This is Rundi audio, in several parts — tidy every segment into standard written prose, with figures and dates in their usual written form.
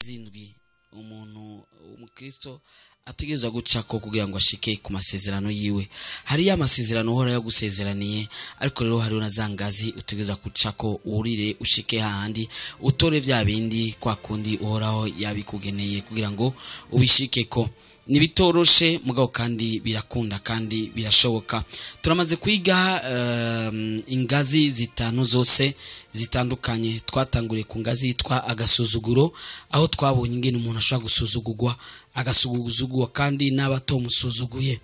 Zindwi umuntu umukristo ategerezwa gucako kugira ngo ashike ku masezerano yiwe. Hari ya masezerano uhora yagusezeraniye, ariko rero hariho na za ngazi utegerezwa gucako urire ushike hahandi utore vya bindi kwa kundi uhoraho yabikugeneye kugira ngo ubishikeko. Nibitoroshe mugabo kandi birakunda kandi birashoboka. Turamaze kwiga ingazi zitanu zose zitandukanye. Twatanguriye ku ngazi yitwa agasuzuguro, aho twabonye ingene umuntu ashobora gusuzugurwa, agasuzugurwa kandi n'abatomusuzuguye.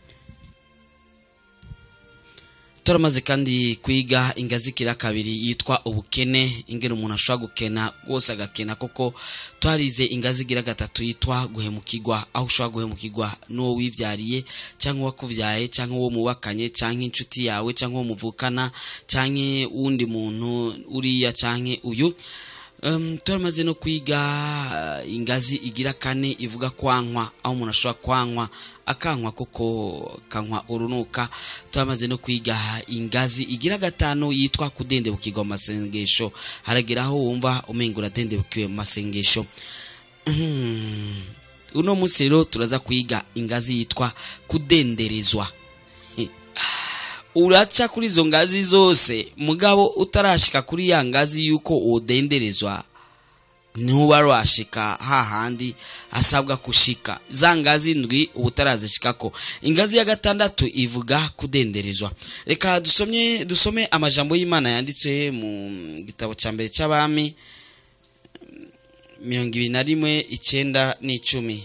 Turamaze kandi kwiga ingazi kira kabiri yitwa ubukene, ingene umuntu ashobora gukena rwose agakena koko. Twarize ingazi gira gatatu yitwa guhemukirwa, aho ushobora guhemukirwa n'uwo wivyariye cyangwa uwakuvyaye cyangwa uwo mubakanye cyangwa inshuti yawe cyangwa uwo muvukana cyangwa uwundi muntu uriya cyangwa uyu. Turamaze no kwiga ingazi igira kane ivuga kwankwa, aho umuntu ashobora kwankwa akankwa koko kankwa urunuka. Turamaze no kwiga ingazi igira gatanu yitwa kudendebukirwa mu masengesho, haragira aho wumva umengo uradendebukiwe mu masengesho. Uno munsi rero turaza kwiga ingazi yitwa kudenderezwa. Uraca kuri izo ngazi zose mugabo utarashika kuri ya ngazi yuko udenderezwa, ntuba washika hahandi asabwa kushika. Za ngazi ndwi ubutarazishikako. Ingazi ya gatandatu ivuga kudenderezwa. Reka dusome amajambo y'Imana yanditse mu gitabo ca mbere c'Abami 21 9 n'10.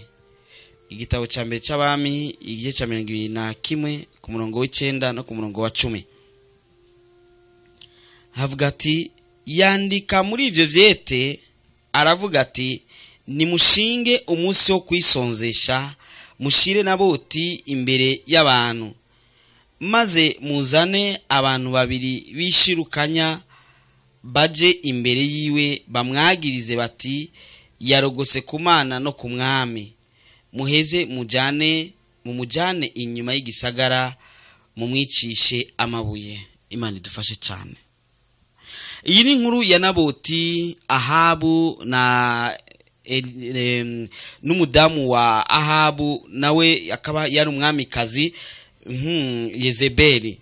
Igitabo ca mbere c'Abami igice ca 21 ku murongo w'icenda no ku murongo wa 10. Havuga ati, yandika muri ivyo vyete aravuga ati, nimushinge umunsi wo kwisonzesha, mushire Naboti imbere y'abantu, maze muzane abantu babiri bishirukanya baje imbere yiwe, bamwagirize bati, yarogose ku Mana no ku mwami. Muheze mumujane inyuma y'igisagara, mumwicishe amabuye. Imana idufashe cyane. Iyi ni inkuru ya Naboti, Ahabu na n'umudamu wa Ahabu, nawe akaba yari umwamikazi Yezebeli.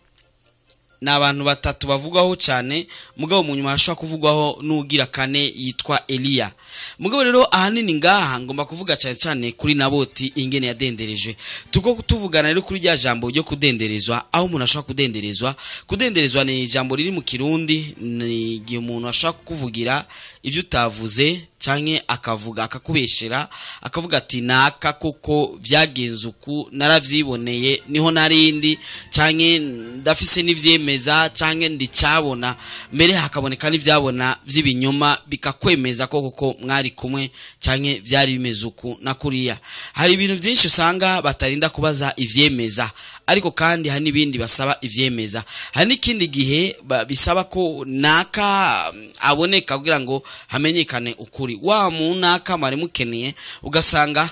Ni abantu batatu bavugwaho cyane, mugabo mu nyuma hashobora kuvugwaho n'ugira kane yitwa Eliya. Mugabo rero ahanini ngaha ngomba kuvuga cyane cyane kuri Naboti ingene yadenderejwe. Tuko tuvugana rero kuri rya jambo ryo kudenderezwa, aho umuntu ashobora kudenderezwa. Kudenderezwa ni ijambo riri mu Kirundi, ni igihe umuntu ashobora kukuvugira ivyo utavuze canke akavuga akakubeshera, akavuga ati naka koko vyagenze uku, naravyiboneye, niho narindi, canke ndafise n'ivyemeza, canke ndicabona. Mbere hakaboneka n'ivyabona vy'ibinyoma bikakwemeza ko koko mwari kumwe canke vyari bimeze uku na kuriya. Hari ibintu byinshi usanga batarinda kubaza ivyemeza, ariko kandi hari n'ibindi basaba ivyemeza. Hari n'ikindi gihe bisaba ko naka aboneka kugira ngo hamenyekane ukuri. Wa munaka mwari mukeneye, ugasanga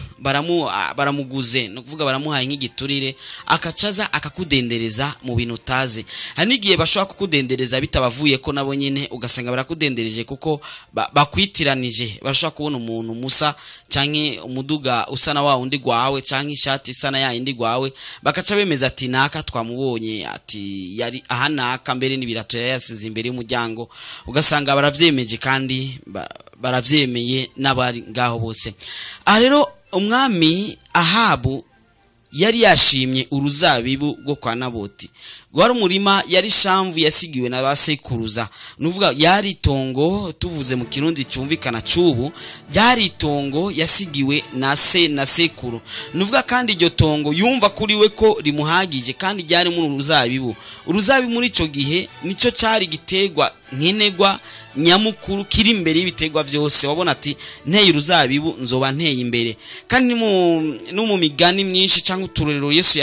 baramuguze, no kuvuga baramuhaye nk'igiturire, akacaza akakudendereza mu bintu utazi. Hari n'igihe bashobora kukudendereza bitabavuye ko nabo nyene, ugasanga barakudendereje kuko bakwitiranije. Barashobora kubona umuntu musa canke umuduga usa na wa undi gwawe canke ishati isa na ya indi gwawe, bakaca bemeza ati naka twamubonye, ati yari aha naka, mbere n'ibirato yari yasize imbere y'umuryango. Ugasanga baravyemeje kandi baravyemeye n'abari ngaho bose. Aha rero umwami Ahabu yari yashimye uruzabibu rwo kwa Naboti. Rwari umurima, yari shamvu yasigiwe na basekuruza. Nuvuga yari itongo, tuvuze mu Kirundi cyumvikana cubu, yari itongo yasigiwe na se na sekuru. Nuvuga kandi iryo tongo yumva kuri we ko rimuhagije, kandi ryari muri uruzabibu. Uruzabibu muri ico gihe nico cari gitegwa nkenegwa nyamukuru kiri imbere y'ibitegwa vyose. Wabona ati nteye uruzabibu nzoba nteye imbere. Kandi no mu migani myinshi cyangwa uturerero Yesu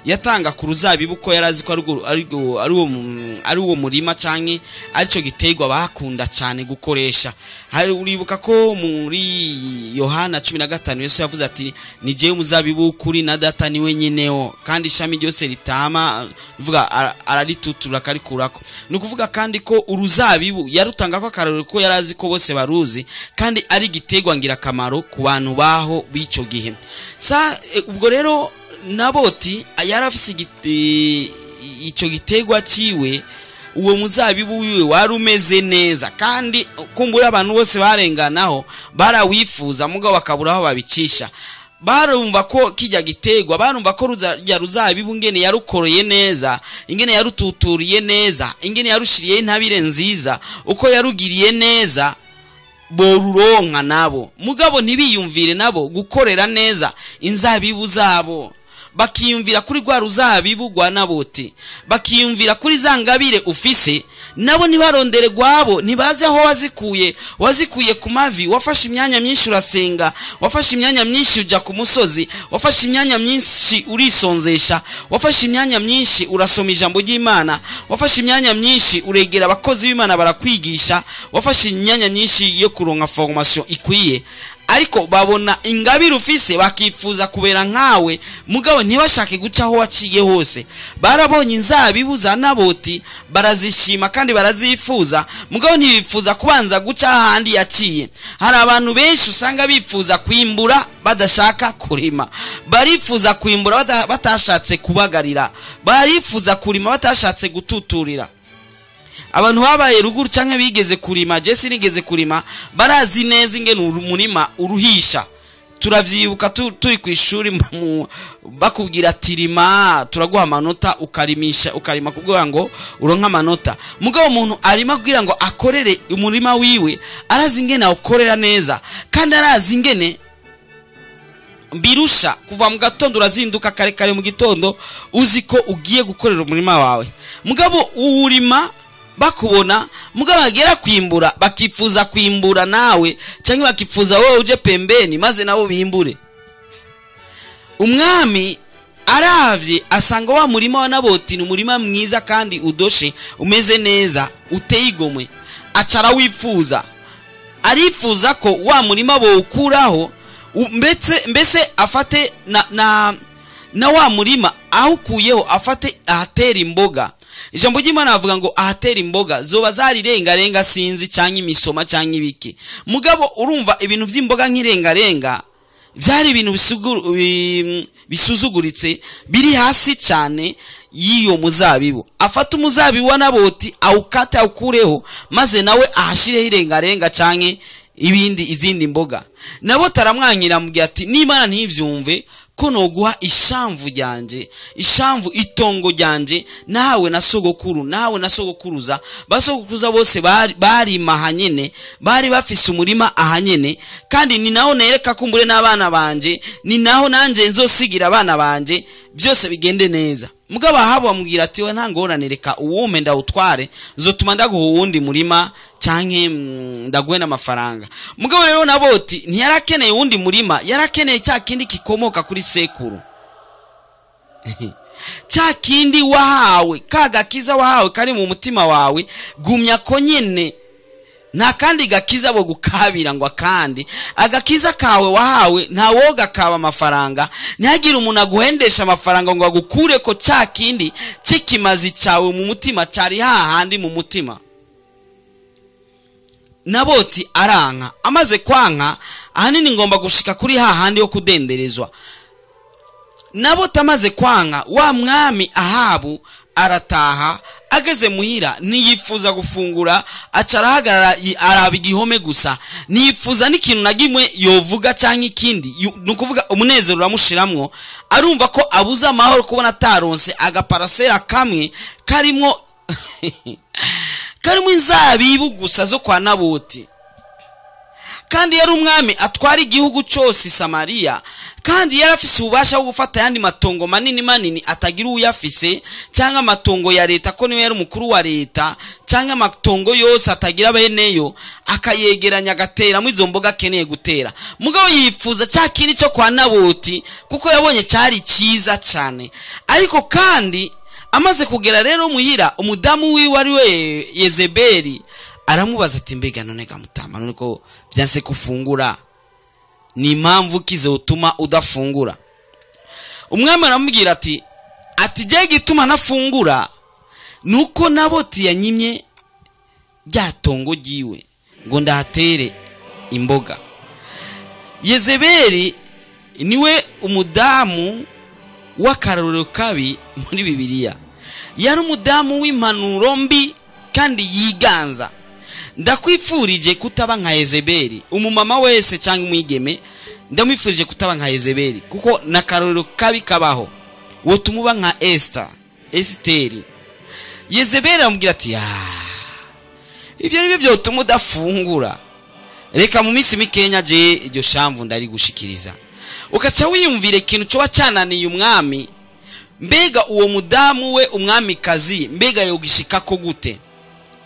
yatanga ku ruzabibu ko yarazi ko ari uwo murima canke arico giterwa bakunda cyane gukoresha. Hari uribuka ko muri Yohana 15 Yesu yavuze ati ni jewe muzabibu kuri na data ni wenyenewo, kandi ishami ryose ritama vuga araritutura karikurako. Nukuvuga kandi ko uruzabibu yarutanga ko akarorero ko yarazi ko bose baruzi, kandi ari giterwa ngira kamaro ku bantu baho bico gihe. Sa ubwo rero Naboti yarafise ico giterwa ciwe, uwo muzabibu wiwe wari umeze neza, kandi kumbura abantu bose barenganaho barawifuza, mugabo bakabura aho babicisha. Barumva ko kijya giterwa, barumva ko rya ruzabibu ingene yarukoreye neza, ingene yarututuriye neza, ingene yarushiriye intabire nziza, uko yarugiriye neza boruronka nabo. Mugabo ntibiyumvire nabo gukorera neza inzabibu zabo, bakiyumvira kuri rwa ruzabibu rwa Naboti, bakiyumvira kuri za ngabire ufise, nabo ntibarondere gwabo, ntibazi aho wazikuye. Wazikuye ku mavi, wafashe imyanya myinshi urasenga, wafashe imyanya myinshi uja ku musozi, wafashe imyanya myinshi urisonzesha, wafashe imyanya myinshi urasoma ijambo ry'Imana, wafashe imyanya myinshi uregera abakozi b'Imana barakwigisha, wafashe imyanya myinshi yo kuronka formation ikwiye. Ariko babona ingabire ufise bakifuza kubera nkawe, mugabo ntibashake guca aho waciye hose. Barabonye inzabibu za Naboti barazishima kandi barazifuza, mugabo ntibifuza kubanza guca ahandi yaciye. Hari abantu benshi usanga bifuza kwimbura badashaka kurima, barifuza kwimbura batashatse kubagarira, barifuza kurima batashatse gututurira. Abantu babaye ruguru canke bigeze kurima, Jesse nigeze kurima, barazi neza ingene umurima uruhisha. Turavyibuka turi ku ishuri bakubwira tirima turaguha amanota, ukarimisha ukarima kugira ngo uronke amanota. Mugabo umuntu arima kugira ngo akorere umurima wiwe, arazi ingene awukorera neza, kandi arazi ingene mbirusha. Kuva mu gatondo urazinduka kare kare mu gitondo uzi ko ugiye gukorera umurima wawe, mugabo uwurima bakubona, mugabo bagera kwimbura bakifuza kwimbura nawe, cyangwa bakifuza wowe uje pembeni maze nabo bimbure. Umwami aravye asanga wa murima wa Naboti ni umurima mwiza kandi udoshe, umeze neza, uteye igomwe, acara wifuza, arifuza ko wa murima bowukuraho, mbese afate na wa murima awukuyeho, afate ahatera imboga. Ijambo ry'Imana avuga ngo ahatera imboga zoba zarirengarenga sinzi canke imisoma canke ibiki. Mugabo urumva ibintu vy'imboga nk'irengarenga vyari ibintu bisuzuguritse, biri hasi cyane y'iyo muzabibu. Afata umuzabibu wa Naboti awukate awukureho, maze nawe ahashireho irengarenga canke ibindi izindi mboga. Naboti aramwankira amubwira ati n'Imana ntivyumve ko noguha ishamvu ryanje, ishamvu itongo ryanje, nawe na sogokuru, nawe na sogokuruza. Basogokuruza bose barima ahanyene, bari bafise umurima ahanyene, kandi ni naho nereka kumbure n'abana banje, ni naho nanje nzosigira abana banje, byose bigende neza. Mugabo Ahabu amubwira ati we nta ngorane, reka uwume ndawutware, nzotuma ndaguha uwundi murima canke ndaguhe n'amafaranga. Mugabo rero Naboti ntiyarakeneye uwundi murima, yarakeneye cya kindi kikomoka kuri sekuru, cya kindi wahawe, ka gakiza wahawe kari mu mutima wawe, gumya ko nyene. Nta kandi gakiza bo gukabira ngo akandi agakiza kawe wahawe nta woga kaba amafaranga. Ntihagire umuntu aguhendesha amafaranga ngo agukure ko cya kindi c'ikimazi cyawe mu mutima cyari hahandi mu mutima. Naboti aranka. Amaze kwanka, ahanini ngomba gushika kuri hahandi yo kudenderezwa. Naboti amaze kwanka, wa mwami Ahabu arataha. Ageze muhira ntiyifuza gufungura, aca arahagarara araba igihome gusa, ntiyifuza n'ikintu na kimwe yovuga canke ikindi. Ni ukuvuga umunezero uramushiramwo, arumva ko abuze amahoro kubona ataronse agaparasera kamwe karimwo inzabibu gusa zo kwa Naboti. Kandi yari umwami atwara igihugu cyose Samariya, kandi yarafise ububasha bwo gufata yandi matongo manini manini atagira uyafise, cyangwa amatongo ya leta ko niwe yari umukuru wa leta, cyangwa amatongo yose atagira beneyo, akayegeranya agateramo izo mboga akeneye gutera. Mugabo yifuza cya kindi cyo kwa Naboti kuko yabonye cyari cyiza cyane. Ariko kandi Amaze kugera rero muhira, umudamu wiwe ari we Yezebeli aramubaza ati mbega none gamutama, none ko byanse kufungura, ni impamvu kize utuma udafungura? Umwami aramubwira ati je gituma nafungura nuko Naboti yanyimye rya tongo ryiwe ngo ndahatere imboga. Yezebeli niwe umudamu w'akarorero kabi muri Bibiliya. Yari umudamu w'impanuro mbi kandi yiganza. Ndakwifurije kutaba nka Yezebeli. Umumama wese cyangwa umwigeme ndamwifurije kutaba nka Yezebeli, kuko nakarorero kabi kabaho. Wotumuba nka Esther, Esteri. Yezebeli aramubwira ati ibyo nibyo byotuma udafungura, reka mu minsi mikenya je iryo shamvu ndari gushikiriza. Ukaca wiyumvira ikintu cyo cyananiye umwami, mbega uwo mudamu we umwamikazi mbega yogishikako gute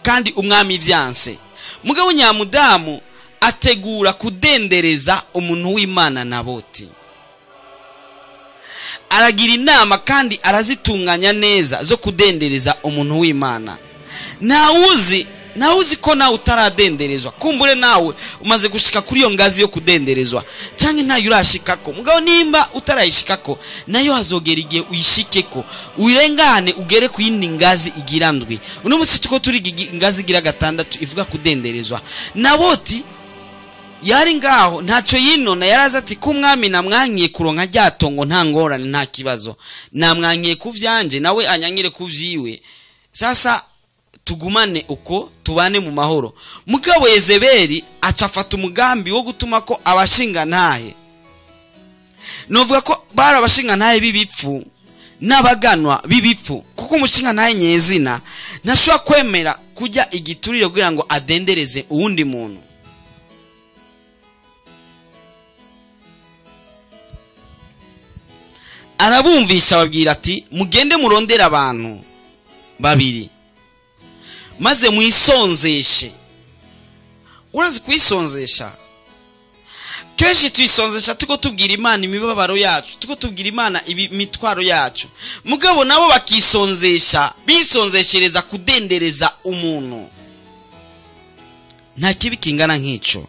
kandi umwami vyanse? Mugabo nyamudamu ategura kudendereza umuntu w'Imana Naboti. Aragira inama kandi arazitunganya neza zo kudendereza umuntu w'Imana. Nawuzi ko nawe utaradenderezwa, kumbure nawe umaze gushika kuri iyo ngazi yo kudenderezwa, canke ntayo urashikako. Mugabo nimba utarayishikako, nayo hazogera igihe uyishikeko, urengane ugere ku yindi ngazi igira ndwi. Uno musi tuko turi ingazi igira gatandatu ivuga kudenderezwa. Naboti yari ngaho ntaco yinona, yaraza ati ko umwami namwankiye kuronka ryatongo nta ngorane nta kibazo, namwankiye kuvyanje nawe anyankire kuvyiwe, sasa tugumane uko tubane mu mahoro. Mugabo Yezebeli acafata umugambi wo gutuma ko abashinga ntahe, novuga ko bari abashinga ntahe b'ibipfu n'abaganwa b'ibipfu, kuko umushinga ntahe nyezina ntashobora kwemera kujya igiturire kugira ngo adendereze uwundi muntu. Arabumvisha ababwira ati mugende murondera abantu babiri maze mwisonzeshe. Urazi kwisonzesha? Kenshi twisonzesha tuko tubwira Imana imibabaro yacu, tuko tubwira Imana imitwaro yacu. Mugabo nabo bakisonzesha, bisonzeshereza kudendereza umuntu. Nta kibi kingana nk'ico.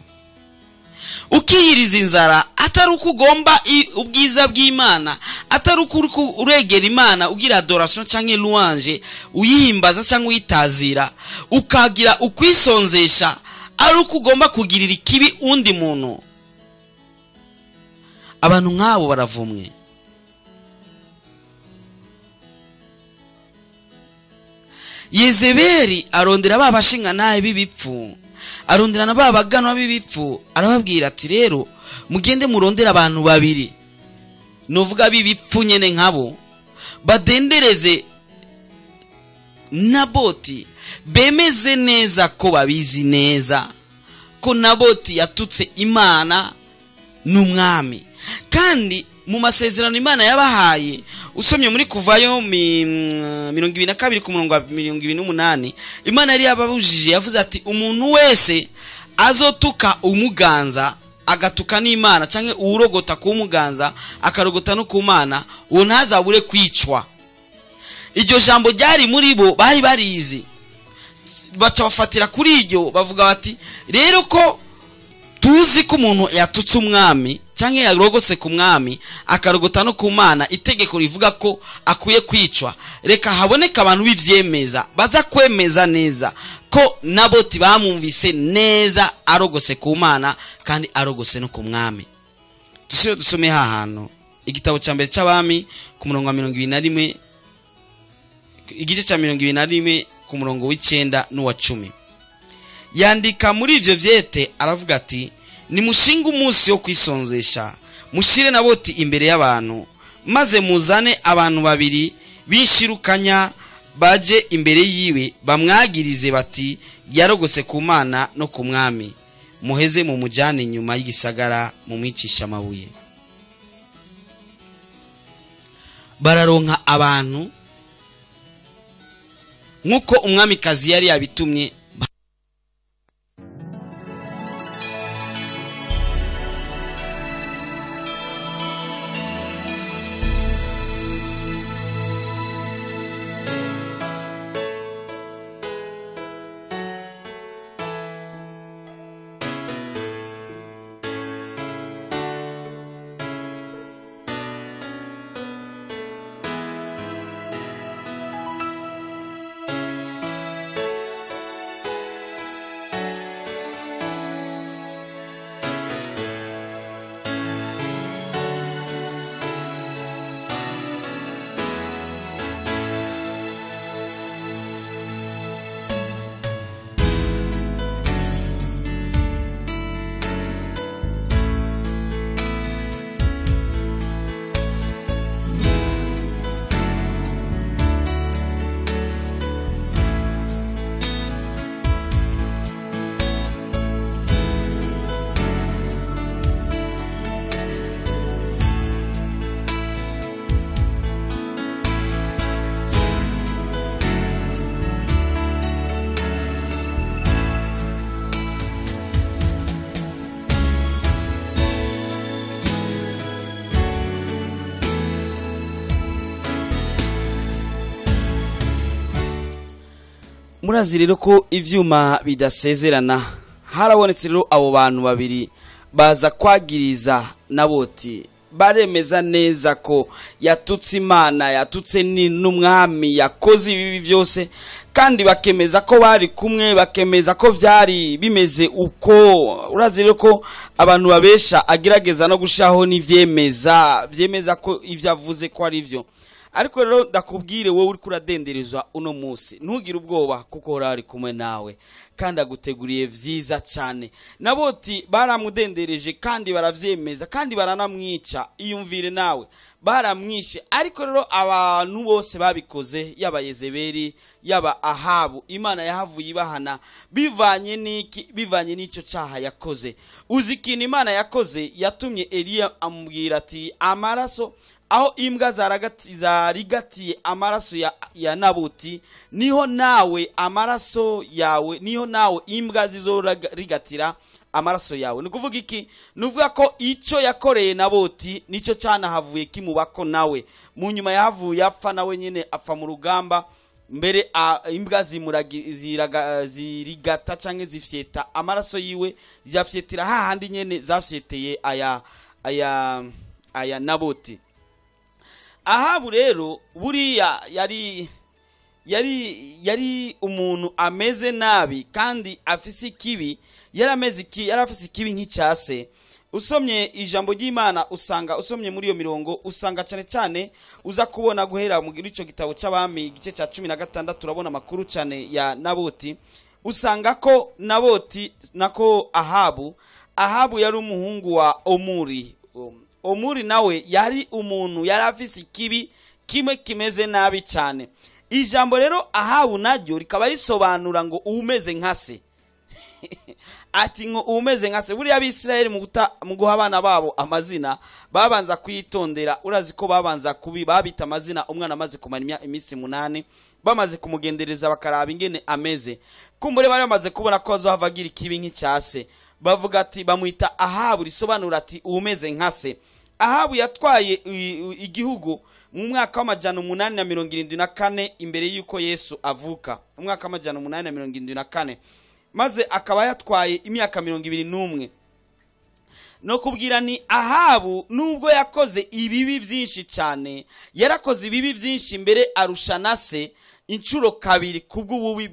Ukiyiriza inzara atari uko ugomba ubwiza bw'Imana, atari uko uregera Imana ugira adoration canke louange, uyihimbaza canke uyitazira, ukagira ukwisonzesha ari uko ugomba kugirira ikibi undi muntu. Abantu nk'abo baravumwe. Yezebeli arondera ba bashinga naye b'ibipfu, arondera na ba baganwa b'ibipfu, arababwira ati rero mugende murondera abantu babiri, novuga b'ibipfu nyene nkabo, badendereze Naboti, bemeze neza ko babizi neza ko Naboti yatutse Imana n'umwami. Kandi mu masezerano Imana yabahaye, usomye muri Kuvayo 22 ku murongo wa 28, Imana yari yababujije, yavuze ati umuntu wese azotuka umuganza agatuka n'Imana, canke uwurogota ku muganza akarogota no ku Mana, uwo ntazabure kwicwa. Iryo jambo ryari muri bo, bari barizi, baca bafatira kuri iryo, bavuga bati rero ko tuzi ko umuntu yatutse umwami canke yarogotse ku mwami akarogota no ku Mana, itegeko rivuga ko akuye kwicwa, reka haboneka abantu bivyemeza, baza kwemeza neza ko Naboti bamwumvise neza arogose ku Mana kandi arogose no ku mwami. Dusubire dusome hahano igitabo ca mbere c'abami ku murongo wa 21, igice ca 21 ku murongo w'icenda n'uwa 10. Yandika muri ivyo vyete aravuga ati nimushinga umunsi wo kwisonzesha, mushire Naboti imbere y'abantu, maze muzane abantu babiri bishirukanya baje imbere yiwe, bamwagirize bati yarogose ku Mana no ku mwami, muheze mu mujane nyuma y'igisagara mumwicisha amabuye. Bararonka abantu nkuko umwamikazi yari yabitumye. Murazi rero ko ivyuma bidasezerana. Harabonetse rero abo bantu babiri baza kwagiriza Naboti, baremeza neza ko yatutse Imana, yatutse n'umwami, yakoze ibibi byose, kandi bakemeza ko bari kumwe, bakemeza ko byari bimeze uko. Urazi rero ko abantu babesha agerageza no gushaho n'ivyemeza byemeza ko ivyo avuze ko ari byo. Ariko rero ndakubwire wowe uri kuradenderezwa uno munsi, ntugire ubwoba kuko Uhoraho ari kumwe nawe kandi aguteguriye vyiza cyane. Naboti baramudendereje kandi baravyemeza kandi baranamwica. Iyumvire nawe, baramwishe. Ariko rero abantu bose babikoze, yaba Yezebeli yaba Ahabu, Imana yahavuye ibahana bivanye n'iki? Bivanye n'ico caha yakoze. Uzi ikintu Imana yakoze? Yatumye Eliya amubwira ati amaraso aho imbwa zarigatiye amaraso ya Naboti, niho nawe amaraso yawe, niho nawe imbwa zizorigatira amaraso yawe. Ni kuvuga iki? Ni ukuvuga ko icyo yakoreye Naboti nicyo cyanahavuye kimubako nawe. Mu nyuma yahavuye apfa nawe nyine, apfa mu rugamba. Mbere imbwa zirigata canke zifyeta amaraso yiwe, ziyafyetera hahandi nyene zafyeteye aya Naboti. Ahabu rero buriya yari umuntu ameze nabi kandi afise ikibi, yari afise ikibi nk'icyase. Usomye ijambo ry'Imana usanga, usomye muri iyo mirongo usanga cyane cyane uza kubona guhera mu ico gitabo c'abami igice cya 16, urabona amakuru cyane ya Naboti. Usanga ko Naboti nako Ahabu yari umuhungu wa Omuri. Omuri nawe yari umuntu yari afise ikibi kimwe kimeze nabi cyane. Ijambo rero Ahabu naryo rikaba risobanura ngo umeze nka se. Ati ngo umeze nka se. Buriya Abisirayeli mu guha abana babo amazina babanza kwitondera. Urazi ko babanza kubi babita amazina umwana amaze kumara iminsi 8, bamaze kumugendereza bakaraba ingene ameze. Kumbure bari bamaze kubona ko azohava agira ikibi nk'icyase, bavuga ati bamwita Ahabu, risobanura ati umeze nka se. Ahabu yatwaye igihugu mu mwaka wa 874 imbere y'uko Yesu avuka, umwaka wa 874, maze akaba yatwaye imyaka 21. No kubwira ni Ahabu nubwo yakoze ibibi byinshi cyane, yarakoze ibibi byinshi mbere arusha na se inshuro 2 kubw'ububi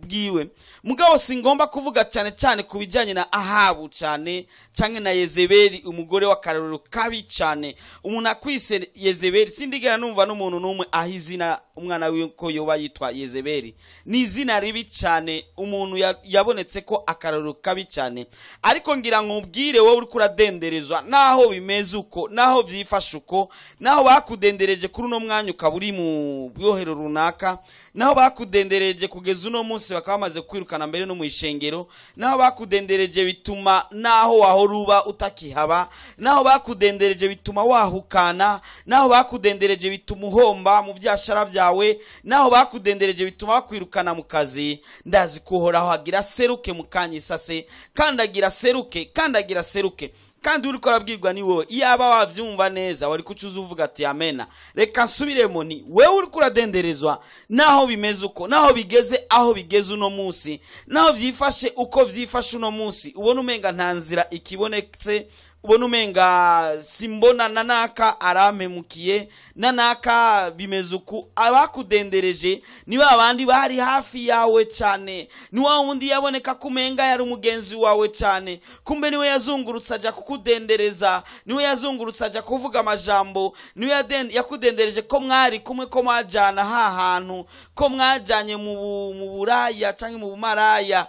bwiwe. Mugabo singomba kuvuga cyane cyane kubijyanye na Ahabu cyane canke na Yezebeli, umugore wa karorero kabi cyane. Umuntu akwise Yezebeli, sindigera numva n'umuntu n'umwe ahizina umwana wiwe ko yoba yitwa Yezebeli. Ni izina ribi cyane, umuntu yabonetse ko akarorero kabi cyane. Ariko ngira nkubwire wowe uri kuradenderezwa, naho bimeze uko, naho byifashe uko, naho bakudendereje kuri uno mwanya ukaba uri mu byohero runaka, naho bakudendereje kugeza uno munsi bakaba bamaze kwirukana mbere no mu ishengero, naho bakudendereje bituma naho wahora uba utakihaba, naho bakudendereje bituma wahukana, naho bakudendereje bituma uhomba mu byashara byawe, naho bakudendereje bituma bakwirukana mu kazi. Ndazi kuhoraho agira seruke mu kanyisase, kandi agira seruke, kandi agira seruke. Kandi uriko arabwirwa ni wowe. Iyaba wavyumva neza wari kucuza uvuga ati amena. Reka nsubiremo, ni wewe uriko uradenderezwa, naho bimeze uko, naho bigeze aho bigeze uno munsi, naho vyifashe uko vyifashe uno munsi, ubona umenga nta nzira ikibonetse, ubona umenga simbona nanaka arampemukiye, nanaka bimeze uku. Abakudendereje ni ba bandi bari hafi yawe cyane, ni wa wundi yaboneka kumenga yari umugenzi wawe cyane, kumbe niwe yazungurutse aja kukudendereza, niwe yazungurutse aja kuvuga amajambo, niwe yakudendereje ko mwari kumwe, ko mwajana ha hantu, ko mwajanye mu buraya canke mu bumaraya,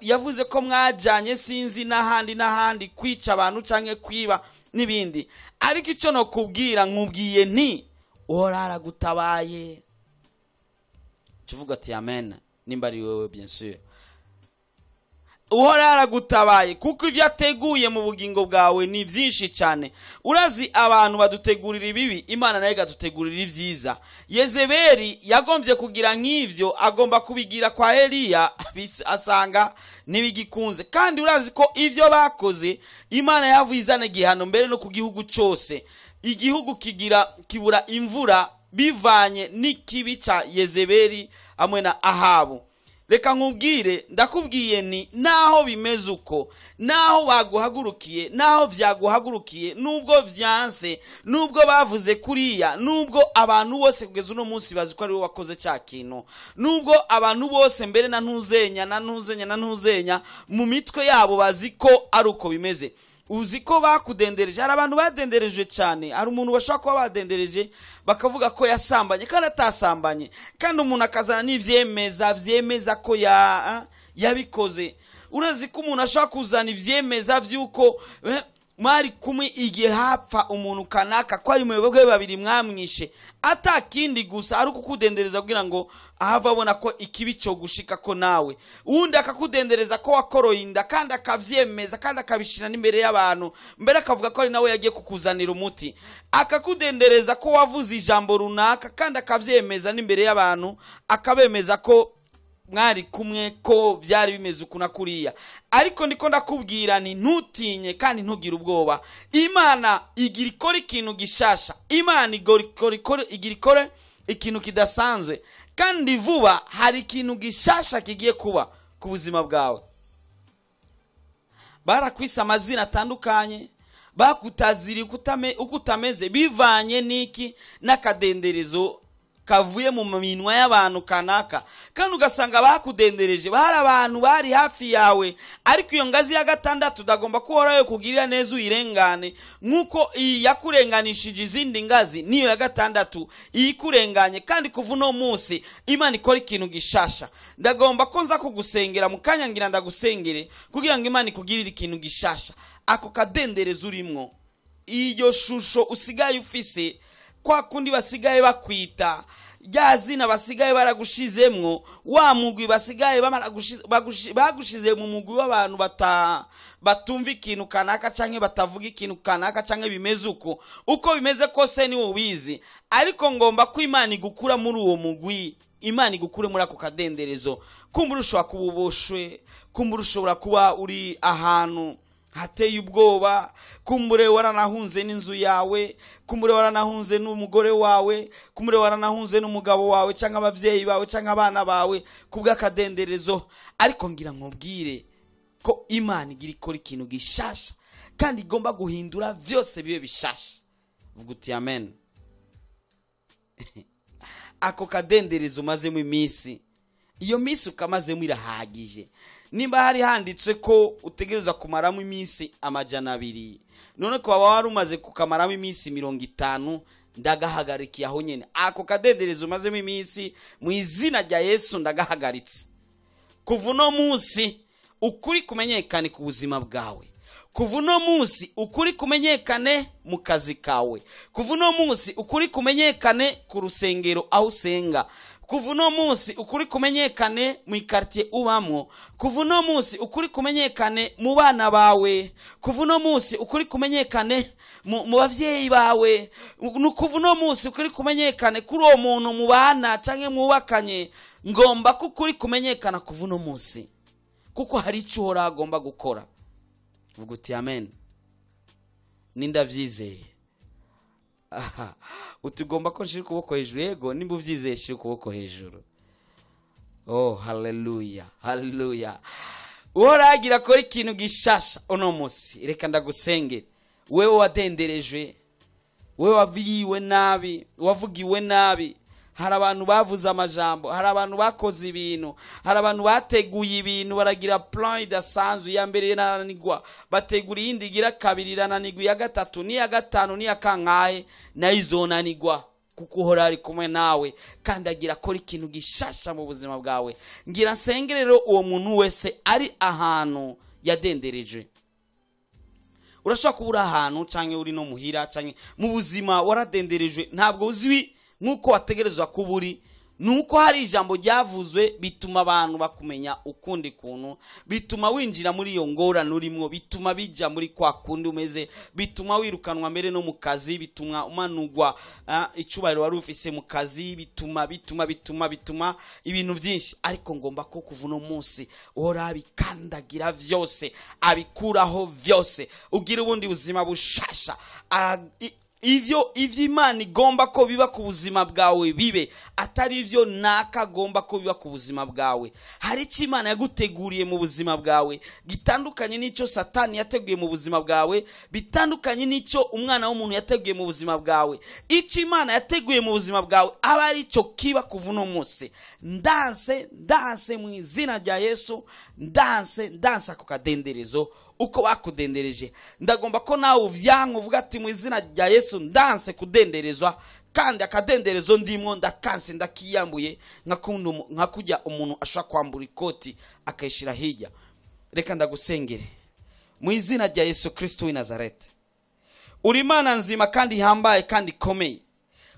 yavuze ko mwajanye sinzi n'ahandi n'ahandi kwica abantu canke kwiba n'ibindi. Ariko icyo no kubwira nkubwiye nti Uhoraho aragutabaye. Tuvuga ati amen nimba ari wewe, bien sûr. Uhoraho aragutabaye kuko ivyo ateguye mu bugingo bwawe ni byinshi cyane. Urazi abantu badutegurira ibibi, Imana nayo igadutegurira ibyiza. Yezebeli yagombye kugira nk'ivyo, agomba kubigira kwa Eliya, asanga ntibigikunze. Kandi urazi ko ivyo bakoze Imana yavuye izana igihano mbere no ku gihugu cyose. Igihugu kigira kibura imvura bivanye n'ikibi ca Yezebeli hamwe na Ahabu. Reka nkubwire, ndakubwiye ni naho bimeze uko, naho baguhagurukiye, naho vyaguhagurukiye, nubwo vyanse, nubwo bavuze kuriya, nubwo abantu bose kugeza uno munsi bazi ko ari wowe wakoze cya kintu, nubwo abantu bose mbere na ntuzenya na ntuzenya na ntuzenya mu mitwe yabo bazi ko ari uko bimeze. Uzi ko bakudendereje. Hari abantu badendereje cyane. Hari umuntu bashobora kuba badendereje bakavuga ko yasambanye kandi atasambanye, kandi umuntu akazana n'ivyemeza vyemeza ko yabikoze. Urazi ko umuntu ashobora kuzana ivyemeza vy'uko mwari kumwe igihe hapfa umuntu kanaka, ko ari mwebwe babiri mwamwishe, atakindi gusa ari ukukudendereza kugira ngo ahava abona ko ikibi cyo gushika ko nawe. Uwundi akakudendereza ko wakoroye inda kandi akavyemeza kandi akabishira n'imbere y'abantu, mbere akavuga ko ari nawe yagiye kukuzanira umuti. Akakudendereza ko wavuze ijambo runaka kandi akavyemeza n'imbere y'abantu, akabemeza ko mwari kumwe, ko byari bimeze uku na kuriya. Ariko ndiko ndakubwira nti ntutinye kandi ntugire ubwoba. Imana igira ikora ikintu gishasha. Imana igira ikore ikintu kidasanzwe, kandi vuba hari ikintu gishasha kigiye kuba ku buzima bwawe. Barakwise amazina atandukanye, bakutazira uko utameze, bivanye n'iki? N'akadenderezo kavuye mu minwa y'abantu kanaka. Kandi ugasanga bakudendereje, bari abantu bari hafi yawe. Ariko iyo ngazi ya gatandatu udagomba kuhorayo kugirira neza uyirengane, nk'uko iyi yakurenganishije izindi ngazi, niyo ya gatandatu iyikurenganye. Kandi kuva uno munsi Imana ikora ikintu gishasha. Ndagomba ko nza kugusengera mu kanya, ngira ndagusengere kugira ngo Imana ikugirire ikintu gishasha. Ako kadenderezo urimwo, iyo shusho usigaye ufise, kwa kundi basigaye bakwita, rya zina basigaye baragushizemwo, wa mugwi basigaye bagushize mu mugwi w'abantu batumva ikintu kanaka canke batavuga ikintu kanaka canke bimeze uko. Uko bimeze kose ni ubizi, ariko ngomba ko Imana igukura muri uwo mugwi, Imana igukure muri ako kadenderezo. Kumbura ushobora kuba uboshwe, kumbura ushobora kuba uri ahantu hateye ubwoba, kumbure waranahunze n'inzu yawe, kumbure waranahunze n'umugore wawe, kumbure waranahunze n'umugabo wawe cyangwa abavyeyi bawe cyangwa abana bawe kubw'akadenderezo. Ariko ngira nkubwire ko Imana igira ikora ikintu gishasha kandi igomba guhindura vyose bibe bishasha. Vuga uti amen. Ako kadenderezo umazemo iminsi, iyo minsi ukamazemo irahagije. Nimba hari handitswe ko utegerezwa kumaramo iminsi 200, none ko waba wari umaze kukamaramo iminsi 50, ndagahagarikiye aho nyene. Ako kadenderezo umazemo iminsi, mu izina rya Yesu ndagahagaritse. Kuva uno munsi ukuri kumenyekane ku buzima bwawe. Kuva uno munsi ukuri kumenyekane mu kazi kawe. Kuva uno munsi ukuri kumenyekane ku rusengero aho usenga. Kuva uno munsi ukuri kumenyekane mu quartier ubamwo. Kuva uno munsi ukuri kumenyekane mu bana bawe. Kuva uno munsi ukuri kumenyekane mu bavyeyi bawe. Kuva uno munsi ukuri kumenyekane kuri uwo muntu mubana canke mwubakanye. Ngomba ko ukuri kumenyekana kuva uno munsi, kuko hari ico uhora agomba gukora. Vuga uti amen. Nindavyizeye. Aha, utugomba ko nshira ukuboko hejuru. Yego, nimba uvyizeye shira ukuboko hejuru. Oh, haleluya, haleluya. Uhoragira akora ikintu gishasha uno munsi. Reka ndagusengere. Wewe wadenderejwe, wewe wavugiwe nabi, wavugiwe nabi. Hari abantu bavuze amajambo, hari abantu bakoze ibintu, hari abantu bateguye ibintu, baragira plan idasanzwe. Ya mbere irananirwa, bategura iyindi igira kabiri irananirwa, iya gatatu n'iya gatanu n'iya kangahe nayo izonanirwa, kuko uhora ari kumwe nawe kandi agira akora ikintu gishasha mu buzima bwawe. Ngira nsenge rero uwo muntu wese ari ahantu yadendereje. Urashobora kuba uri ahantu canke uri no muhira canke mu buzima waradenderejwe, ntabwo uzwi nk'uko wategerezwa kuba uri. Nuko hari ijambo ryavuzwe bituma abantu bakumenya ukundi kuntu, bituma winjira muri iyo ngorane urimwo, bituma bija muri kwa kundi umeze, bituma wirukanwa mbere no mu kazi, bituma umanurwa icubahiro wari ufise mu kazi, bituma bituma bituma bituma ibintu byinshi. Ariko ngomba ko kuva uno munsi uhora abikandagira vyose, abikuraho vyose, ugira ubundi buzima bushasha. Ivyo Imana igomba ko biba ku buzima bwawe bibe, atari ivyo naka agomba ko biba ku buzima bwawe. Hari icyo Imana yaguteguriye mu buzima bwawe gitandukanye n'icyo Satani yateguye mu buzima bwawe, bitandukanye n'icyo umwana w'umuntu yateguye mu buzima bwawe. Icyo Imana yateguye mu buzima bwawe aba ari cyo kiba kuva uno munsi. Ndanse, ndanse mu izina rya Yesu, ndanse, ndanse ako kadenderezo uko bakudendereje. Ndagomba ko nawe uvyanka uvuga ati mu izina rya Yesu ndanse kudenderezwa, kandi akadenderezo ndimwo ndakanse, ndakiyambuye, nka kujya umuntu ashobora kwambura ikoti akayishira hirya. Reka ndagusengere mu izina rya Yesu Kristo w'i Nazareti. Uri Imana nzima kandi ihambaye kandi ikomeye.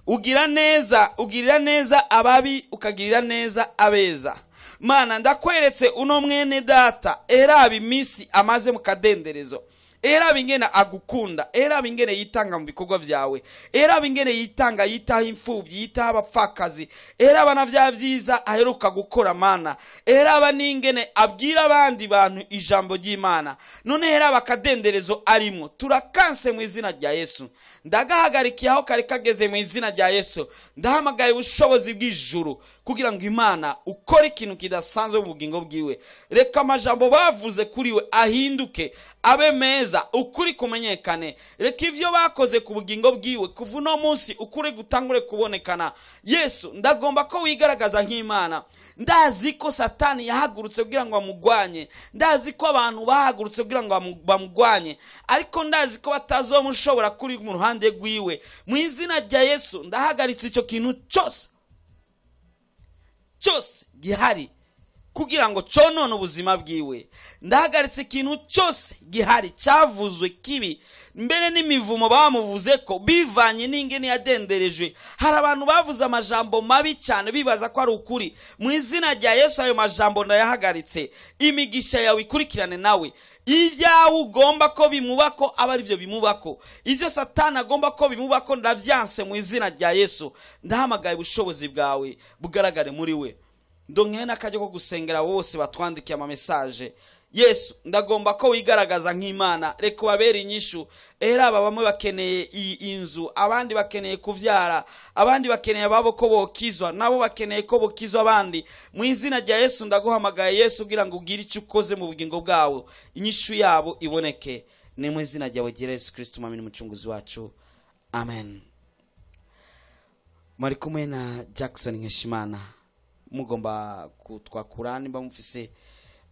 Ugira neza, ugirira neza ababi, ukagirira neza abeza. Mana, ndakweretse uno mwene data, eraba iminsi amaze mu kadenderezo, eraba ingene agukunda, eraba ingene yitanga mu bikorwa vyawe, eraba ingene yitanga, yitaho imfuvyi, yitaho abapfakazi, eraba na vya vyiza aheruka gukora. Mana, eraba n'ingene abwira abandi bantu ijambo ry'Imana. None eraba akadenderezo arimwo, turakanse mu izina rya Yesu. Ndagahagarikiye aho kari kageze mu izina rya Yesu. Ndahamagaye ubushobozi bw'ijuru kugira ngo Imana ukore ikintu kidasanzwe mu bugingo bwiwe. Reka amajambo bavuze kuri we ahinduke abe meza, ukuri kumenyekane. Reka ivyo bakoze ku bugingo bwiwe kuva uno munsi ukuri gutangure kubonekana. Yesu, ndagomba ko wigaragaza nk'Imana. Ndazi ko Satani yahagurutse kugira ngo amugwanye, ndazi ko abantu bahagurutse kugira ngo bamugwanye, ariko ndazi ko batazomushobora kuri mu ruhande rwiwe. Mu izina rya Yesu ndahagaritse ico kintu cyose cyose gihari kugira ngo conone ubuzima bwiwe. Ndahagaritse ikintu cyose gihari cyavuzwe kibi, mbere n'imivumo bamuvuze ko bivanye n'ingene yadenderejwe. Hari abantu bavuze amajambo mabi cyane bibaza ko ari ukuri. Mu izina rya Yesu ayo majambo ndayahagaritse. Imigisha yawe ikurikirane nawe. Ibyawe ugomba ko bimubako aba ari byo bimubako, ibyo Satani agomba ko bimubako ndavyanse mu izina rya Yesu. Ndahamagaye ubushobozi bwawe bugaragare muri we. Ndonke n'akajya ko gusengera bose batwandikiye ama message. Yesu, ndagomba ko wigaragaza nk'Imana. Reka ubabere inyishu. Eraba bamwe bakeneye inzu, abandi bakeneye kuvyara, abandi bakeneye ababo ko bokizwa, nabo bakeneye ko bokizwa abandi. Mu izina rya Yesu ndaguhamagaye Yesu kugira ngo ugire icyo ukoze mu bugingo bwawe, inyishu yabo iboneke. Ni mu izina ryawe rya Yesu Kristo Mwami n'Umucunguzi wacu, amen. Mwari kumwe na Jackson Nkeshimana. Mugomba kutwakura nimba mufise,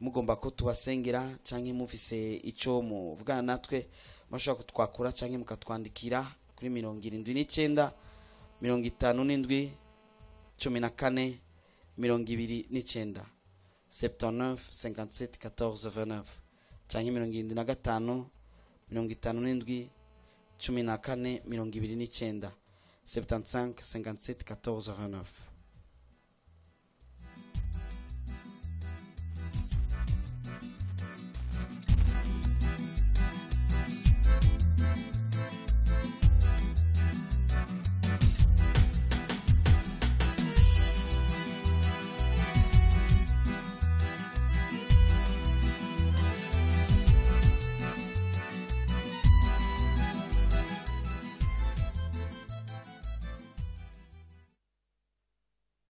mugomba ko tubasengera canke mufise ico muvugana natwe, mushobora kutwakura canke mukatwandikira kuri 79 57 14 29, 79 57 14 29, canke 75 57 14 29, 75 57 14 29.